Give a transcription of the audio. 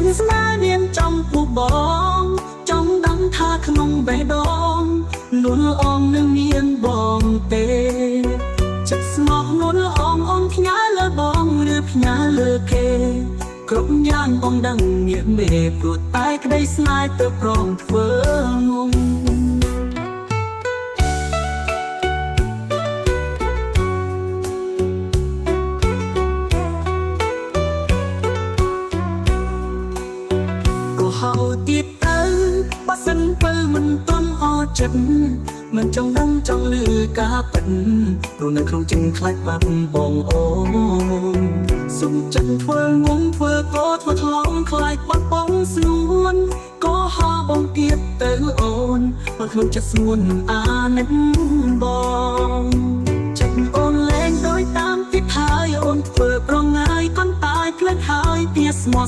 នស្នេហ៍មានចំពោះបងចង់ដឹងថាក្នុងបេះដូងនួនអងនឹងមានបងទេចិត្តស្មោះនួនអងអូនផ្ញើលើបងឬផ្ញើលើគេគ្រប់យ៉ាងបងដឹងងាកមេព្រោះតែក្តីស្នេហ៍ទៅប្រងធ្វើងង ក៏ហៅទៀតទៅបើសិនពើមិនទន់អត់ចិត្តមិនចង់ដឹងចង់លឺការពិតព្រោះនៅក្នុងចិត្តខ្លាចបាត់បងអូនសុំចិត្តធ្វើងងធ្វើក៏ធ្វើថ្លងខ្លាចបាត់បងស្ងួនក៏ហៅបងទៀតទៅអូនបើក្នុងចិត្តស្ងួនអាណិតបងចិត្តអូនលែងដោយតាមទៀតហើយអូនធ្វើប្រងាយកន្តាយផ្លេចហើយពីស្មោះ